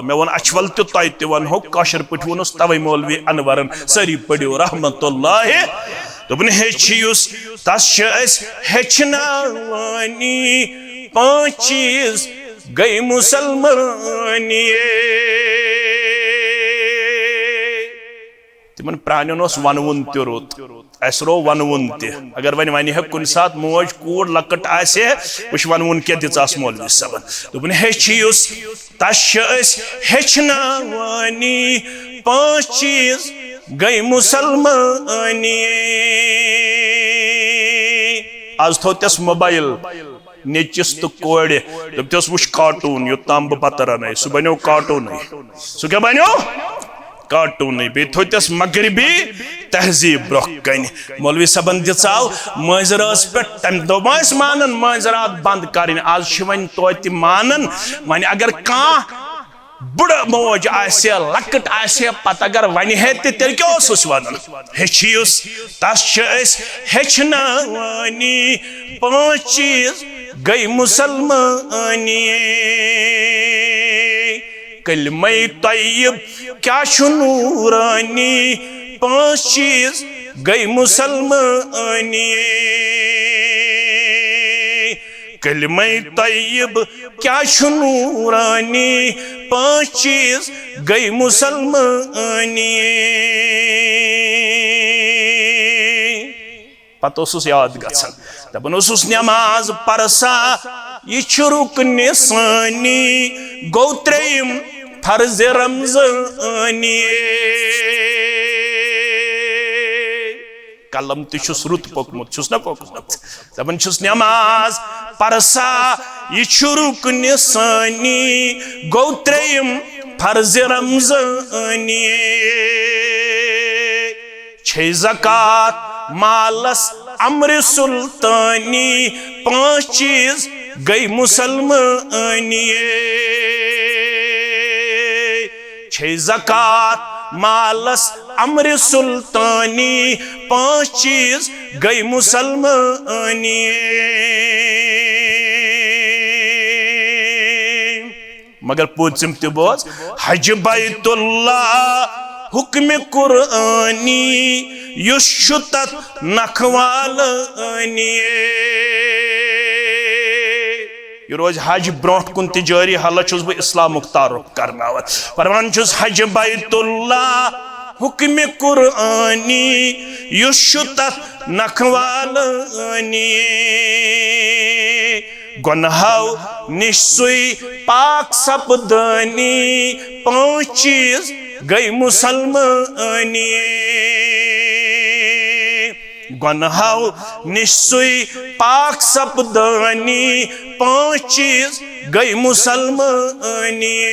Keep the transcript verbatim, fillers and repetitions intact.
مےٚ ووٚن اچھول تہِ، تۄہہِ تہِ ونہو، کٲشِر پٲٹھۍ ووٚنُس توے مولوی انورن، سٲری پٔرِو رحمت اللہ۔ دوٚپُن، ہیٚچھ یُس، تس چھِ أسۍ ہیٚچھناوانی، پانٛژھ چیٖز گٔے مسلمانی۔ تِمن پرٛانٮ۪ن اوس ونوُن تہِ رُت، اسہِ روو ونوُن تہِ۔ اگر وۄنۍ ونہِ ہے کُنہِ ساتہٕ موج کوٗر لۄکٕٹ آسہِ ہے، وٕچھ ونوُن کیٛاہ دِژاس مولوی صٲبن۔ دوٚپُن، ہیٚچھ یُس، تس چھِ أسۍ ہیٚچھناوانی، پانٛژھ چیٖز گٔے مسلمانی۔ از تھوٚو تس موبایل نیٚچِس تہٕ کورِ، دوٚپتس، وٕچھ کارٹوٗن، یوٚتام بہٕ بتہٕ رنَے۔ سُہ بنیو کارٹوٗنٕے۔ سُہ کیٛاہ بنیو؟ کارٹوٗنٕے۔ بیٚیہِ تھوٚو تس مغربی تہذیٖب برٛونٛہہ کنہِ۔ مولوی صٲبن دِژاو مٲنٛزِ رٲژ پٮ۪ٹھ، تمہِ دۄہ ما ٲسۍ مانان مٲنٛزِ راتھ بنٛد کرٕنۍ؟ از چھِ وۄنۍ توتہِ مانان۔ وۄنۍ اگر کانٛہہ بٕڑٕ موج آسہِ، لۄکٕٹ آسہِ، پتہٕ اگر ونہِ ہے تہِ، تیٚلہِ کیٛاہ اوسُس ونان؟ ہیٚچھِوس، تس چھِ أسۍ ہیٚچھناوانی، پانٛژھ چیٖز گٔے مسلمانی۔ کلمَے طیب کیٛاہ چھُ نوٗرانی، پانٛژھ چیٖز گٔے مسلمانی۔ کلمَے طیب کیٛاہ چھُ نوٗرانی، پانٛژھ چیٖز گٔے مسلمانی۔ پتہٕ اوسُس یاد گژھان، دپان اوسُس، نماز پرسا، یہِ چھُ رُکنہِ ثٲنی، گوٚو ترٛیٚیِم فرض رمضانی۔ قلم تہِ چھُس رُت پوٚکمُت، چھُس نہ پوٚکمُت؟ دپان چھُس، نماز پرسا، یہِ چھُ رُکنہِ ثٲنی، گوٚو ترٛیٚیِم فرض رمضانی۔ چھے زکوٰۃ مالس امرِ سلطانی، پانٛژھ چیٖز گٔے مسلمٲنی۔ چھے زکوٰۃ مالس امرِ سلطانی، پانٛژھ چیٖز گٔے مسلمٲنی۔ مگر پوٗژِم تہِ بوز، حج بیت اللہ حکمِ قرآنی، یُس چھُ تتھ نکھوالٲنی۔ یہِ روزِ حج برونٛٹھ کُن تہِ جٲری، حالہ چھُس بہٕ اسلامُک تعارُف کرناوان۔ پروان چھُس حج بیت اللہ حکمِ قرآنی، یُس چھُ تتھ نکھوالٲنی۔ گۄنہو نِش سُے پاک سپدٲنی، پانٛژھ چیٖز گٔے مسلمٲنی۔ گۄنہو نِش سُے پاک سپدٲنی، پانٛژھ چیٖز گٔے مسلمٲنی۔